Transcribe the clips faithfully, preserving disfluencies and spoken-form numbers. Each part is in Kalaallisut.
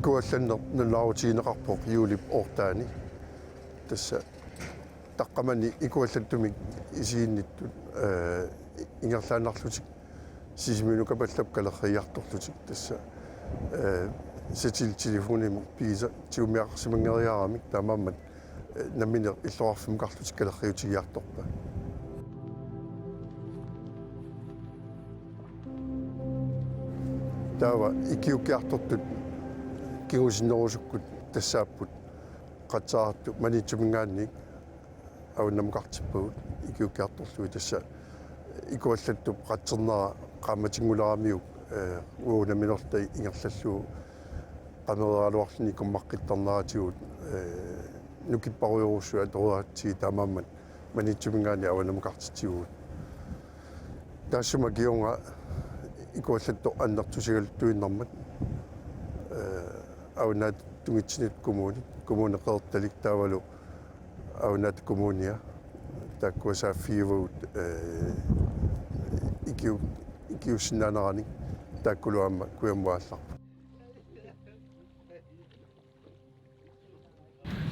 Ikuallanneq nalunaarutigineqarpoq juulip ottende. Tassa taqqamani ikuallattumik isiginnittut, eh, ingerlaannarlutik Sisimiunukapallap kalerriiartorlutik tassa, eh, satellittelefonimik pigisaq tigummiaqarsimanngeriaramik taamaammat, eh, nammineq illoqarfimmukarlutik kalerriutigiartorpaat. Taava ikiuukkiartortut kingusinnerusukkut tassaapput qatserisartut Maniitsuminngaanniit avannammukartippagut ikiuukkiartorlugit tassa ikuallattup qatsernera qaammatinngulaaramiuk, eh, uagut nammineerluta ingerlallugu qameeraluarluni ikummaqqittarneratigut, eh, nukipparujorujussuit atoreeratsigit taamaammat Maniitsuminngaanniit avannammukartitsivugut. Taassuma kingorna ikuallattoq annertusigaluttuinnarmat, eh, Avannaata Tungitsinni kommunit, Kommune Qeqertalik taavalu Avannaata Kommunia taakkua saaffigivagut, eh, ikiu-, ikiuussinnaaneranik taakkulu aamma kujammuaallarput.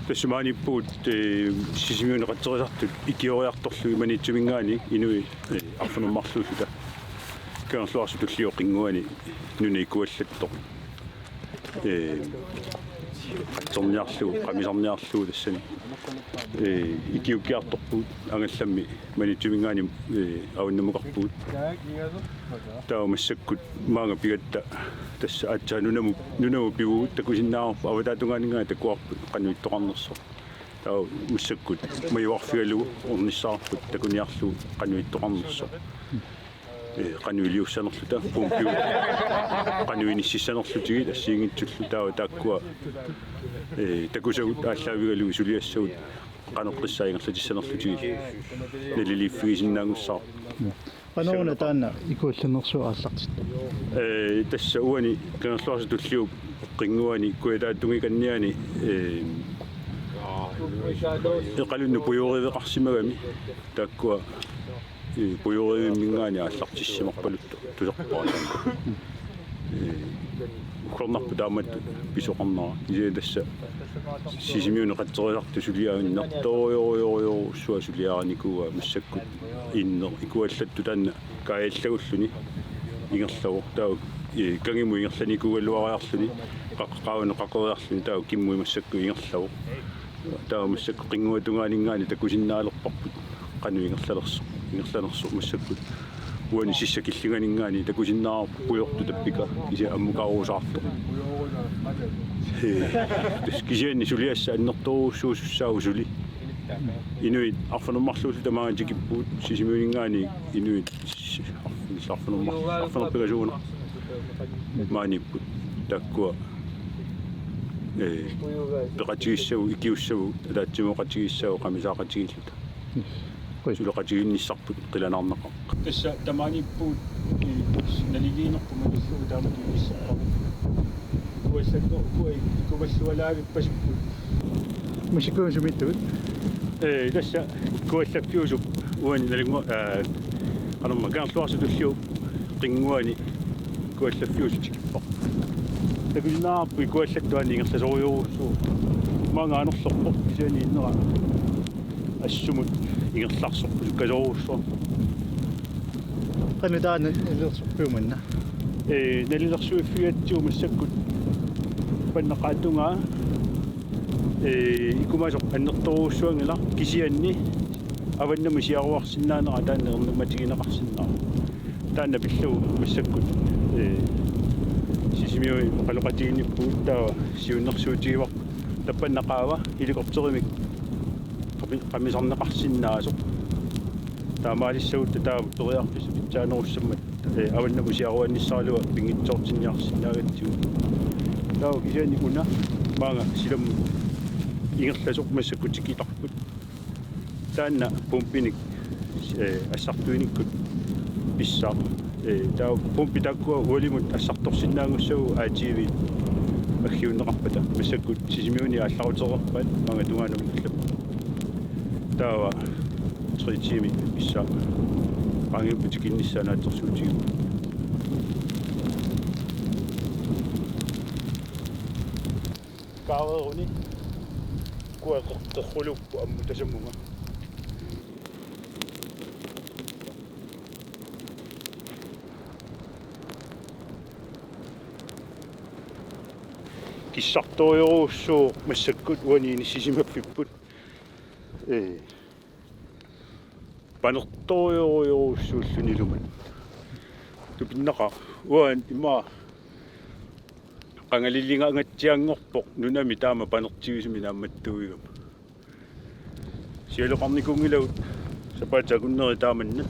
Tassa maaniippugut, eh, Sisimiuni qatserisartut ikioriartorlugit Maniitsuminngaanniit inuit, eh, arfineq-marluulluta Kangerluarsuk Tulliup qinnguani nunap ikuallattoq, eh, qatserniarlugu, qamisarniarlugu tassani, eh, ikiuukkiartorpugut angallammi Maniitsuminngaanniit, eh, avannammukarpugut. Taava massakkut maanga pigatta tassa aatsaat nunamut, nunamut pivugut takusinnaavarput avataatungaaninngaanniit takuarput qanoq ittoqarnersoq. Taava massakkut majuarfigalugu ornissavarput takuniarlugu qanoq ittoqarnersoq. Eh, qanoq iliussanerluta, pumpiup qanoq inississanerlutigit assigiinngitsullu taava taakkua, eh, takusagut aallaavigalugit suliassagut qanoq qissaa ingerlatissanerlutigit naliliiffigisinnaanngussavarput. Qanoruna taanna ikuallannersuaq aallartittava? Eh, tassa uani Kangerluarsuk Tulliup qinnguani kujataata tungikanniani, eh, iqalunnut pujoriveqarsimagami taakkua, eh, pujorivimminngaanniit aallartissimarpaluttoq tusarpara taanna. Eh, uggornarpoq taamatut pisoqarnera. Kisianni tassa Sisimiuni qatserisartut suliaannertorujorujorujorujussuaq suliarinikuuaa massakkut inneq ikuallattoq taanna kaajallagulluni ingerlavoq. Taava, eh, kangimut ingerlanikuugaluariarluni, qaq-, qaavani qaqeriarluni, taava kimmut massakkut ingerlavoq. Taava massakkut qinnguatungaaninngaanniit takusinnaalerparput qanoq ingerlalersoq, ingerlanersoq massakkut. Uani sissap killinganinngaanniit takusinnaavarput pujortoq tappika, kisianni ammukaarusaartoq. Ee, tassa kisianni suliassaq annertoorujussuusussaavoq suli. Inuit arfineq-marluulluta maanga tikippugut, Sisimiuninngaanniit inuit s-, arf-, arfineq-mar-, arfineq-pingasuugunarpoq maaniipput. Taakkua, ee, peqatigissagut, ikiussavut, ataatsimooqatigiissagut, qamisaaqatigiilluta. Qoj. Suleqatigiinnissarput qilanaarnaqaaq. Tassa tamaaniippugut, ee, naligiinerput matullugu taamatut inisseqqavoq. Ikuallattoq ukua ikumallualaarpasipput. Massakkumut sumiittugut? Ee, tassa ikuallaffiusup uani Nalunngu-, ee, qanormaa, Kangerluarsuk Tulliup qinnguani ikuallaffiusoq tikippoq. Takusinnaavarput ikuallattoq aana ingerlasorujussuuvoq. Maanga anorlerpoq kisianni innera assumut ingerlarsorput sukkasoorujussuarpoq. Qanoq taanna nalilersorpiuk manna? Ee, nalilersuiffigatsigu massakkut pannaqaatungaa, ee, ikumasoq annertoorujussuanngilaq kisianni avannamut siaruarsinnaanera taanna ernummatigineqarsinnaavoq. Taanna pillugu massakkut, ee, Sisimiuni oqaloqatigiinnippugut taava siunnersuutigivarput. Tappannaq qaava helikopterimik qami-, qamisarneqarsinnaasoq. Taamaalissagutta taava periarfissat pitsaanerussammat, ee, avannamut siaruaannissaraluaq pinngitsoortinniarsinnaagatsigu. Taava kisianni una maanga silammut ingerlasoq massakkut tikitarput. Taanna pumpinik, ee, assartuinikkut pissaaq. Ee, taava pumpi taakkua ualimut assartorsinnaanngussagut A T V aggiunneqarpata. Massakkut Sisimiuni aallarutereerpaat maanga tungaanut allappoq. Taava tre tiimi pissaaq. Qaangiupput tikinnissaa naatsorsuutigalugu. Kaareeruni. Kuaqqerruluuppoq ammut tasamunga. Kissartorujorujussuuvoq massakkut uani inissisimaffipput. Ee. Panertorujorujorujussuulluni ilumut. Tupinnaqaaq. Uanga ima qangaliligaangatsianngorpoq nunami taama panertigisumik naammattuugama. Sialoqarnikuunngilagut sapaatip akunneri taamanna.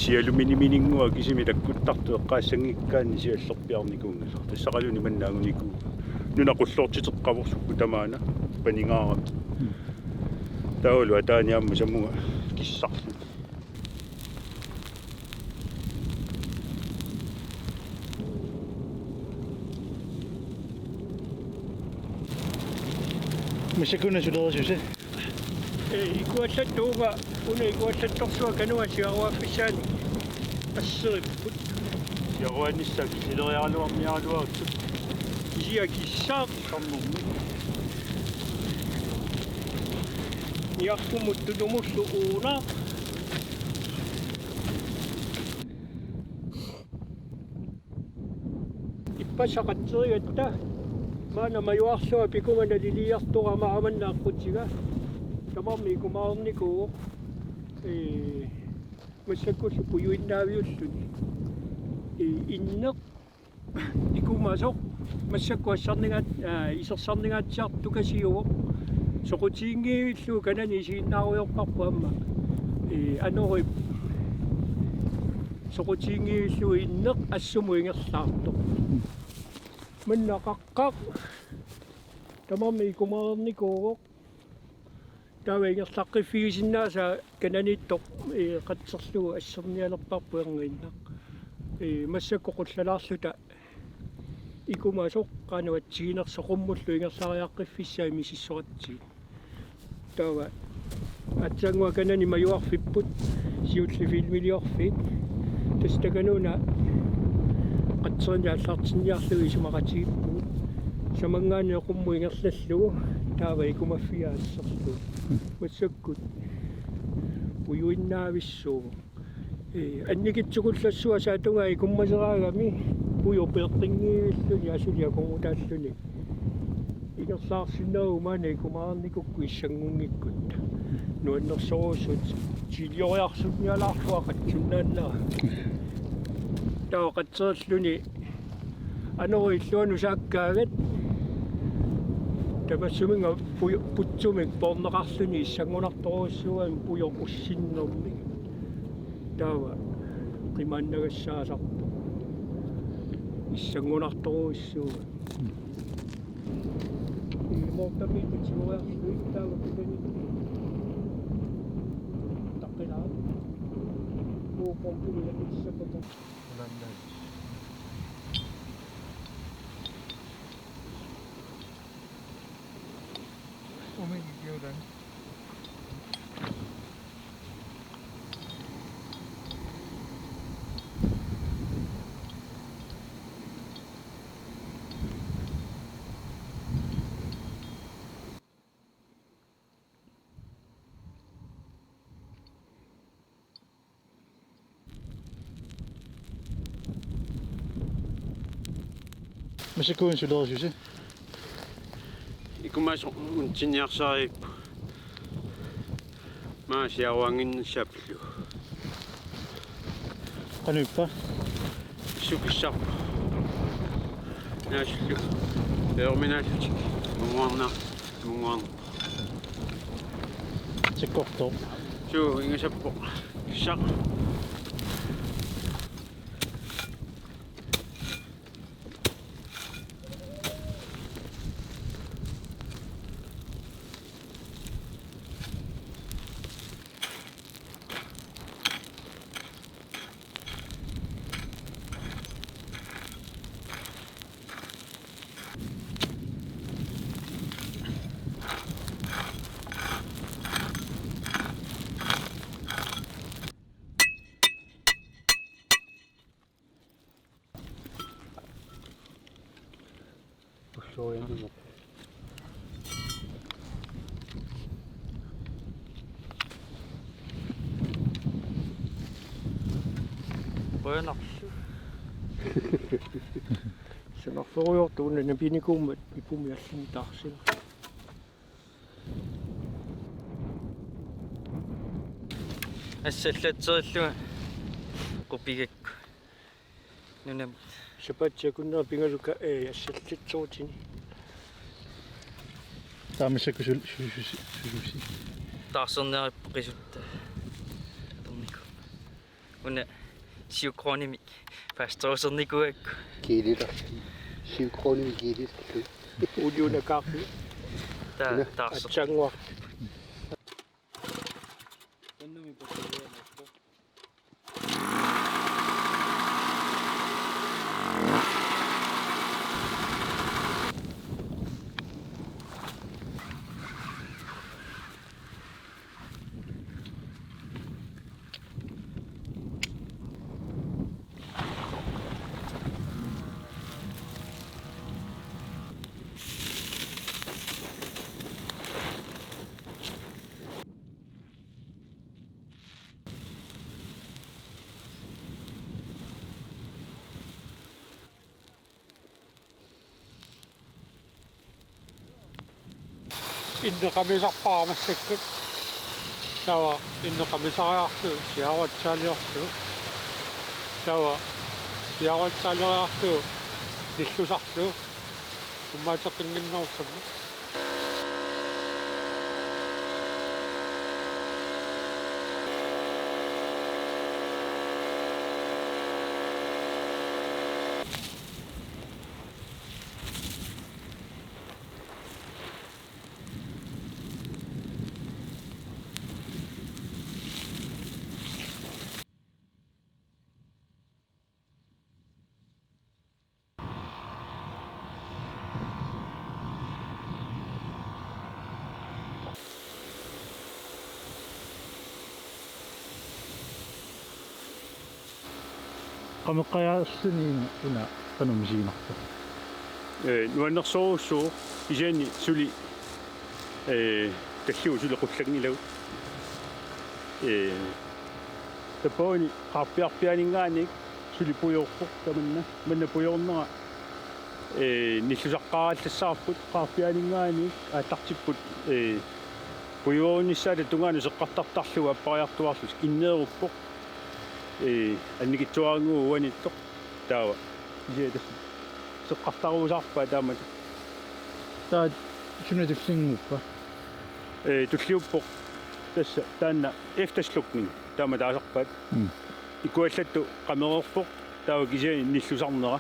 Sialuminimininngua kisimi takkuttartut eqqaassanngikkaanni siallerpiarnikuunngilaq. Tassaqaluni manna angunikuuvoq. Nuna qulloortiteqqavoq sukkut tamaana panigaarami. Taavalu ataani aamma samunga kissarluni. Massakkut una sulerisusi? Ee, ikuallattuunga, una ikuallattorsuaq kanua siaruaaffissaani asseripput. Siaruaannissaa killileriaraluarniaraluartut. Kisianni kissaaq. Sammermi. Niarpumut tunumullu uunaq. Ippassaq qatserigatta maanna majuarlunga pikunga naliliiartorama aamma aqqutiga. Tamarmik ikumaarnikuuvoq. Ee, massakkullu pujuinnaaviulluni. Ee, inneq ikumasoq massakkut assarnigaat-, aa, isersarningaatsiartukasiuvoq. Soqutiginngivillugu kanani isiginnaarujoorparput aamma. Ee, anorip soqutiginngivillugu inneq assumut ingerlaartoq. Manna qaqqaq tamarmik ikumaarnikuuvoq. Taava ingerlaqqiffigisinnaasaa kananiittoq, ee, qatserlugu assernialerparput erniinnaq. Ee, massakkut qullalaarluta ikumasoq qanoq atsiginersoq qummullu ingerlariaqqiffissaat misissoratsigit. Taava aatsaannguaq kanani majuarfipput, siulliit filmiliorfiit. Tassa takanuna qatserineq aallartinniarlugu isumaqatigiippugut. Samanngaanniit qummut ingerlallugu taava ikumaffigaat asserlugu. Massakkut pujuinnaavissuuvoq. Ee, annikitsukullassuaq saatungaa ikummaseraagami pujoq peeqqinngivilluni asuli akornutaalluni. Ingerlaarsinnaavugut maani ikumaarnikukku issanngunngikkutta. Nuannersorujussuuvoq, chilioriarsunnialaarlunga qatsunnaannera. Taava qatserilluni anori illuanut saakkaagat. Tamassuminnga pujo-, putsumik poorneqarluni issanngunartorujussuugami pujoq ussinnermik. Taava qimaannagassaasarpoq. Issanngunartorujussuugami. Immortami tatigooriarlugit taava pitani. Taqqilaa. Uu pompili lakitissappataa. Massakkut una sulerisusi? Ikumasoq unitsiniarsariippoq. Maani siaruannginnissaa pillugu. Qanoq ippa? Sukissarpoq. Naasullu. Peerminaasutik. Munguarna. Munguarna. Sikkortoq. Suu, ingasappoq. Kissaq. Sooriammat. Qujanarlu. Sanarferujoortoq una napinikuummat ipumi allani taarsineq. Assallatserillunga qupigakku. Nunam. Sapaatip akunnera pingajuka, ee, assallatserutini. Taamaasakkut sul-, su-, su-, su-, sususi. Taarserniarippoq qisutta. Atorniku. Una syv kronimik paastorusernikuuakku. Kiilila. Syv kronimik kiilila. Uliuna kaarpi. Ta-, una taarser. Atsanguaq. Inneqamisarpara massakkut. Taava inneqamisariarlugu siaruatsaaliorlugu. Taava siaruatsaaleriarlugu nillusarlugu. Ummaateqqinnginnerussammat. Qameqqajaarluni una qanoq misiginarpa? Ee, nuannersorujussuuvoq kisianni suli, ee, tallimat suli qullanngilagut. Ee, tappavani qaarpiarpiaaninngaanniit suli pujoorpoq tamanna. Manna pujoornera, ee, nillusaqqaarallassavarput qaarpiaaninngaanniit aallartipput, ee, pujuunissaata tungaanut seqqartartarlugu appariartuaarlusi inneeruppoq. Ee, annikitsuarannguup uaniittoq taava. Kisianni tassa seqqartaruusaarpaa taamatut. Taava suna tullinnguuppa? Ee, tulliuppoq tassa taanna efterslukning taama taasarpaat. Mm. Ikuallattut qamereerpoq taava kisianni nillusarnera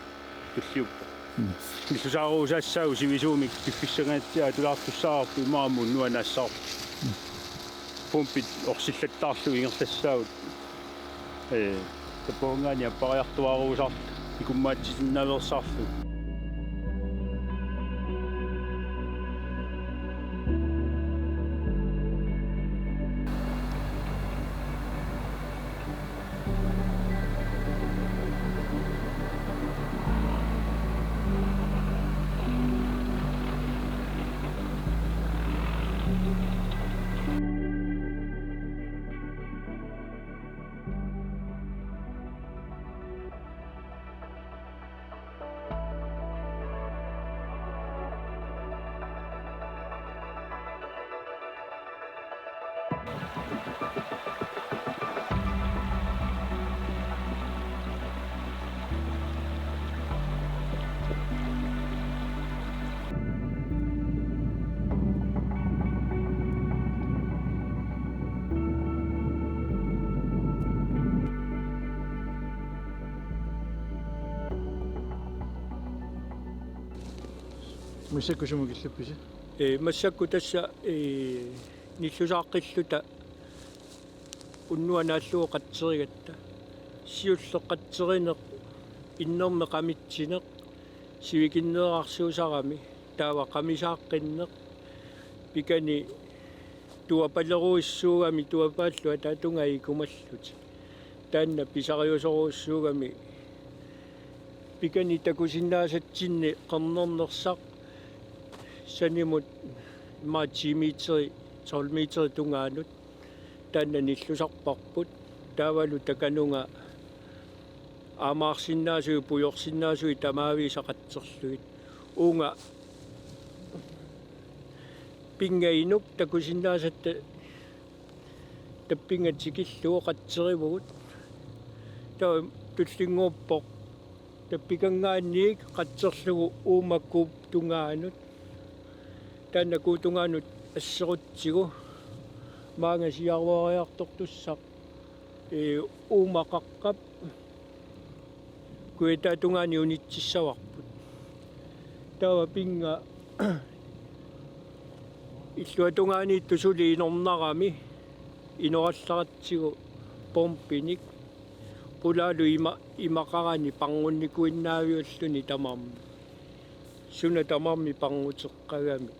tulliuppoq. Mm. Nillusaaruusaassaagut sivisuumik piffissangaatsiaq atulaartussaavarput imaammat unnuaq naassavarput. Mm. Pumpit orsillattaarlugit ingerlassaagut. Ee, tappavanngaanniit appariartuaaruusaartut ikummaatsisinnaaveersaarlugit. Massakkut sumut killippisi? Ee, massakkut tassa, ee, nillusaaqqilluta unnuaq naallugu qatserigatta. Siulleq qatserineq, innermik qamitsineq, sivikinneerarsuusarami, taava qamisaaqqinneq, pikani tuapalerujussuugami tuapaallu ataatungaa ikumallutik. Taanna pisariusorujussuugami pikani takusinnaasatsinni qernernersaq Sanimut immaqa ti meter, tolv meter tungaanut taanna nillusarparput. Taavalu takanunga aamaarsinnaasui, pujorsinnaasui tamaaviisa qatserlugit. Uunga pinnga inuk takusinnaasatta tappinnga tikillugu qatserivugut. Taava tullinnguuppoq tappikanngaanniit qatserlugu uuma kuup tungaanut. Taanna kuup tungaanut asserutsigu maanga siaruariartortussaq, ee, uuma qaqqap kujataata tungaani unitsissavarput. Taava pinnga illuatungaaniittut suli inornarami inorallaratsigu pumpinik, qulaalu ima-, imaqarani parngunnikuinnaaviulluni tamarmi. Suna tamarmi parnguteqqagami.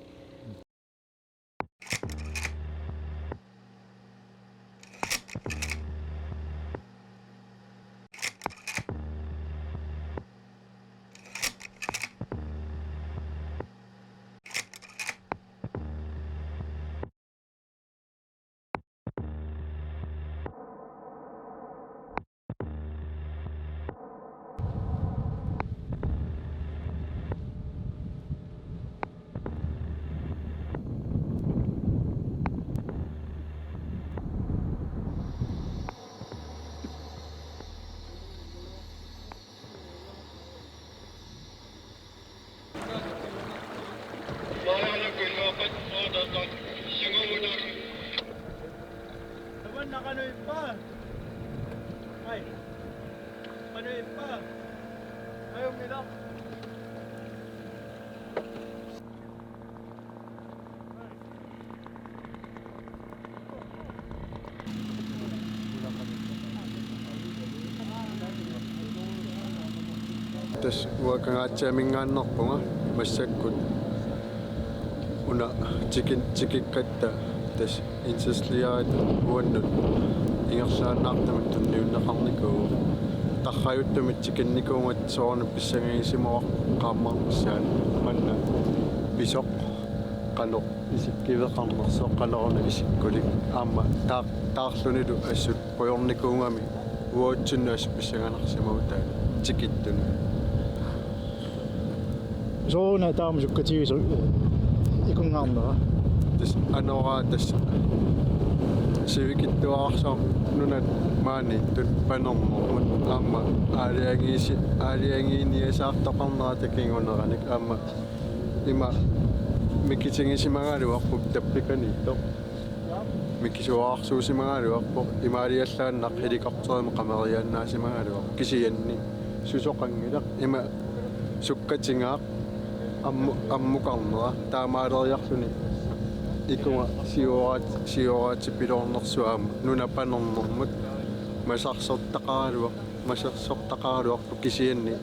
Tamanna qanoq ippa? Ai. Qanoq ippa? Ajunngilaq. Tassa uanga Kangaatsiaminngaanneerpunga massakkut una tikin-, tikikkatta tassa indsatslærerita uannut ingerlaannartumik tunniunneqarnikuuvoq. Tarrajuttumik tikinnikuugatta soorunami pissangagisimavara qaammarnissaanut, manna pisoq qanoq isikkiveqarnersoq, qanoruna isikkulik, aamma taa-, taarlunilu assut pujornikuugami uatsinnut assut pissanganarsimavugut taava tikittunut. Sooruna taama sukkatigisoq ikunngaarnera? Tassa anoraa tassa sivikitsuararsuarmik nunat maaniittut Panernermut aamma aalajangiisi-, aalajangiiniasaartoqarnera takuguneranik aamma ima mikitigisimagaluarpoq tappikaniittoq. Mikisuararsuusimagaluarpoq, imaaliallaannaq helikopterimik qameriaannaasimagaluarpoq, kisianni susoqanngilaq ima sukkatigaaq ammu-, ammukarnera, taamaaleriarluni ikunga siooraat-, siooraatipiloornersuaq aamma nuna Panernermut masarsortaqaraluar-, masarsortaqaraluarpoq kisianni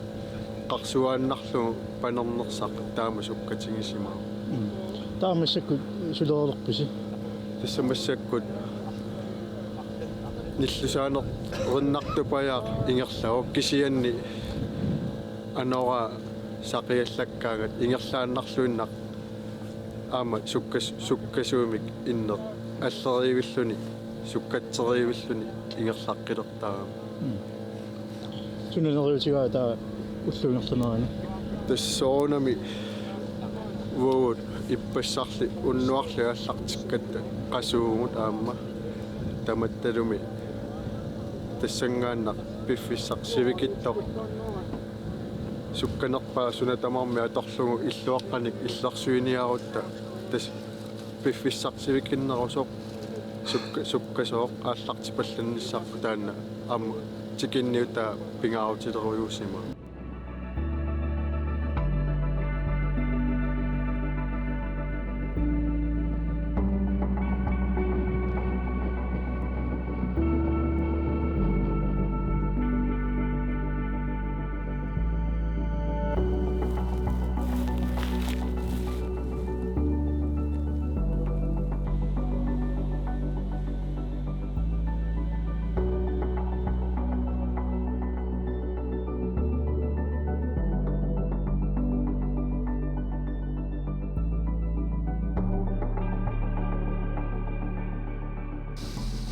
qarsuaannarlugu Panernersaq taama sukkatigisimavoq. Mm. Taava massakkut sulereerpisi? Tassa massakkut nillusaaneq rinnartupajaaq ingerlavoq kisianni anoraa saqiallakkaangat ingerlaannarluinnaq aamma sukkas-, sukkasuumik inneq alleriivilluni sukkatseriivilluni ingerlaqqilertarami. Mm. Suna neriuutigaa taava ullup ingerlanerani? Tassa soorunami uagut ippassarli unnuarli aallartikkatta qasuuvugut aamma tamattalumi tassanngaannaq piffissaq sivikitsoq sukkanerpaaq suna tamarmi atorlugu illuaqqanik illersuiniarutta tassa piffissaq sivikinnerusoq sukka-, sukkasooq aallartipallannissarput taanna aamma tikinniutaa pingaarutilerujuusimavoq.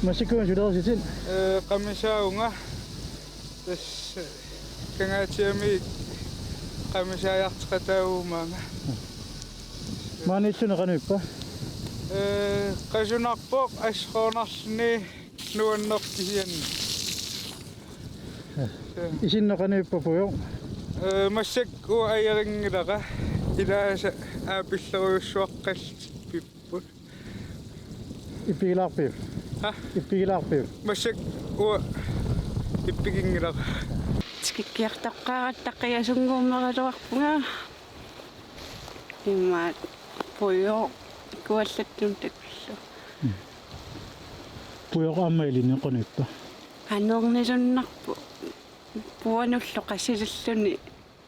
Massakkut suleqatigiit? Ee, qamisaavunga. Tassa Kangaatsiami qamisaajarteqataavugut maanga. Maaniilluni qanoq ippa? Ee, qasunarpoq, assornarluni nuanneq kisianni. Isinnut qanoq ippa, Pujoq? Ee, massakkut ajorinngilara. Ilaasa aappillerujussuaqqallutik pipput. Ippigilaarpiuk? Ha? Ippigilaarpiuk? Massakkut ippiginngilara. Tikikkiartoqqaaratta qiasunnguummeraluarpunga. Imaat Pujoq kuallattunut takullu. Pujoq aamma ilinnut qanoq ippa? Aneernilunnarpoq. Puanullu qasililluni,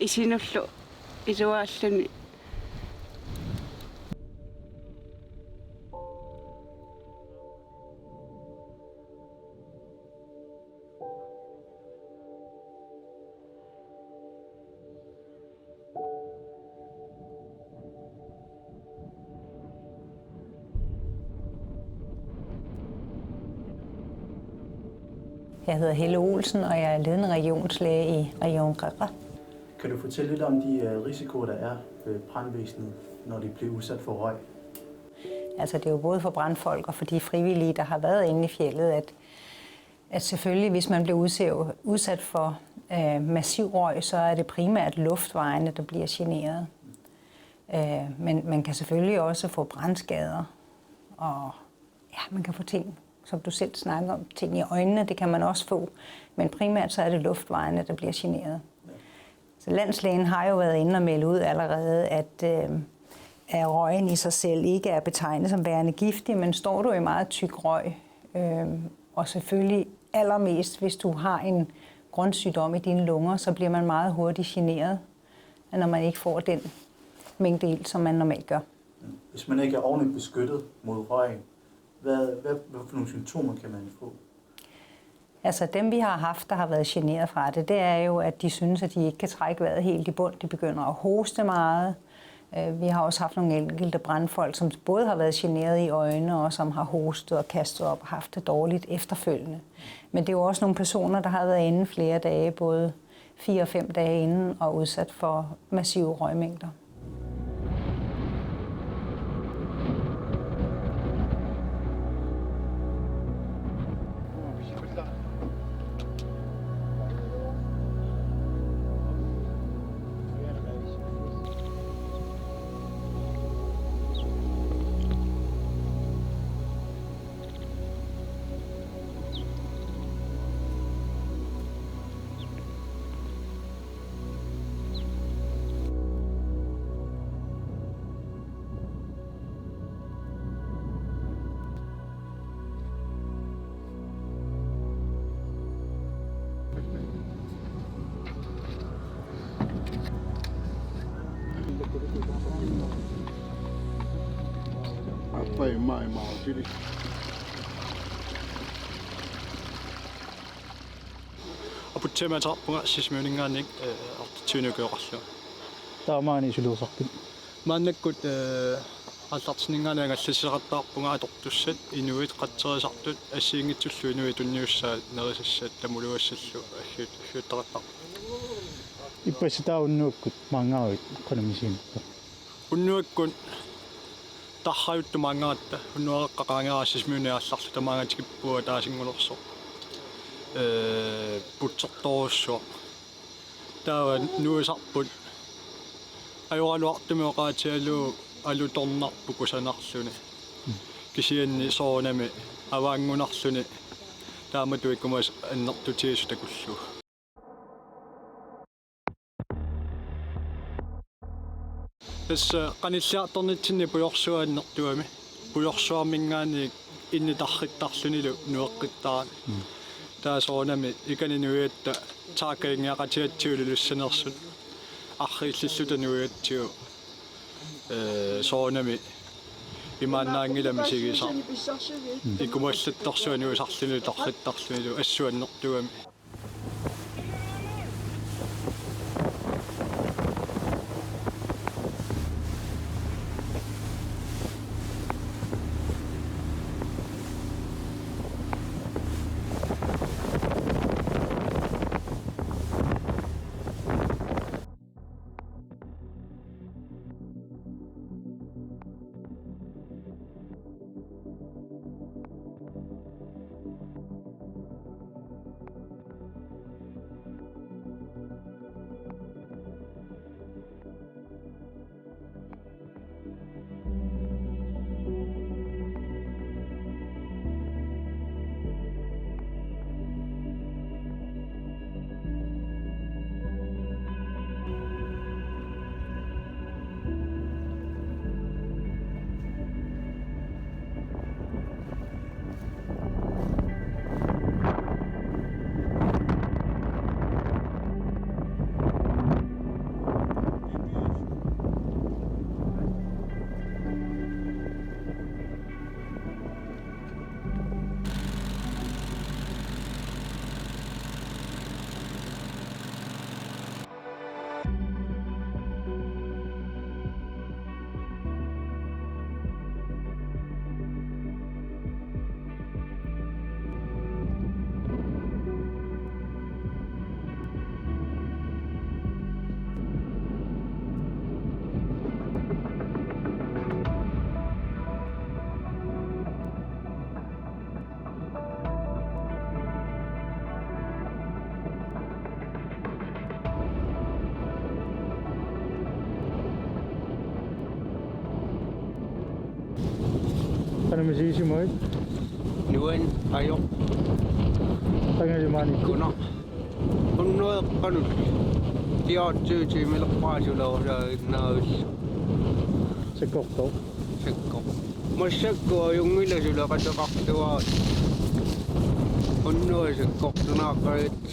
isinullu iluaalluni. Jeg hedder Helle Olsen, og jeg er ledende regionslæge i Region Qaqa. Kan du fortælle lidt om de øh, risikoer, der er ved brandvæsenet, når de bliver udsat for røg? Altså, det er jo både for brandfolk og for de frivillige, der har været inde i fjeldet, at, at selvfølgelig, hvis man bliver udsat, udsat for øh, massiv røg, så er det primært luftvejene, der bliver generet. Øh, men man kan selvfølgelig også få brandskader, og ja, man kan få ting, som du selv snakker om, ting i øjnene, det kan man også få. Men primært så er det luftvejene, der bliver generet. Så landslægen har jo været inde og melde ud allerede, at, øh, at røgen i sig selv ikke er betegnet som værende giftig, men står du i meget tyk røg, øh, og selvfølgelig allermest, hvis du har en grundsygdom i dine lunger, så bliver man meget hurtigt generet, når man ikke får den mængde ilt, som man normalt gør. Hvis man ikke er ordentligt beskyttet mod røgen, hvad, hvad, hvad for nogle symptomer kan man få? Altså dem, vi har haft, der har været generet fra det, det er jo, at de synes, at de ikke kan trække vejret helt i bund. De begynder at hoste meget. Øh, vi har også haft nogle enkelte brandfolk, som både har været generet i øjnene, og som har hostet og kastet op og haft det dårligt efterfølgende. Men det er jo også nogle personer, der har været inde flere dage, både fire og fem dage inden, og udsat for massive røgmængder. Pai mai mau tiri. Aputsiamik ateqarpunga Sisimiuninngaanniit, eh, artortiunik ukioqarlunga. Taava maani sulersarpit? Maannakkut, eh, aallartinninngaanniit angallassaqattaarpunga atortussat, inuit qatserisartut, assigiinngitsullu inuit tunniussaat nerisassat tamuluassallu aggiut-, aggiuttaqattaarput. Ippassaq taava unnuakkut maanngaavit qanoq misiginarpa? Unnuakkut tarrajuttut maanngaratta, unnuareqqat qaangeraa Sisimiuni aallarluta, maanga tikippunga ataasinngulersoq. Ee, putsertorujussuaq. Taava nuisarput. Ajoraluartumik oqaatigalugu alutornarpoq kusanarluni. Kisianni soorunami avaanngunarluni taamatut ikumasoq annertutigisoq takullugu. Tassa qanilliartornitsinni pujorsuaq annertugami. Pujorsuarminngaanniit inni tarrittarlunilu nueqqittarami. Mm. Taava soorunami ikani nuigatta taakaninngeqatigatsigu Ilulissaneersut. Arriillilluta nuigatsigu, ee, soorunami imaannaanngilaq misigisaq. Mm. Ikumallattorsuaq nuisarlunilu tarrittarlunilu assut annertugami. Misigisimavit? Nuann ajoq. Qangali maani? Kuna. Unnueqqanut. Tiaatsuuti milerpaasulaarsaannaavil. Sakkortoq. Sakkoq. Massakkut ajunngilaq suleqateqartuaat. Unnuaq sakkortunaaqqaat.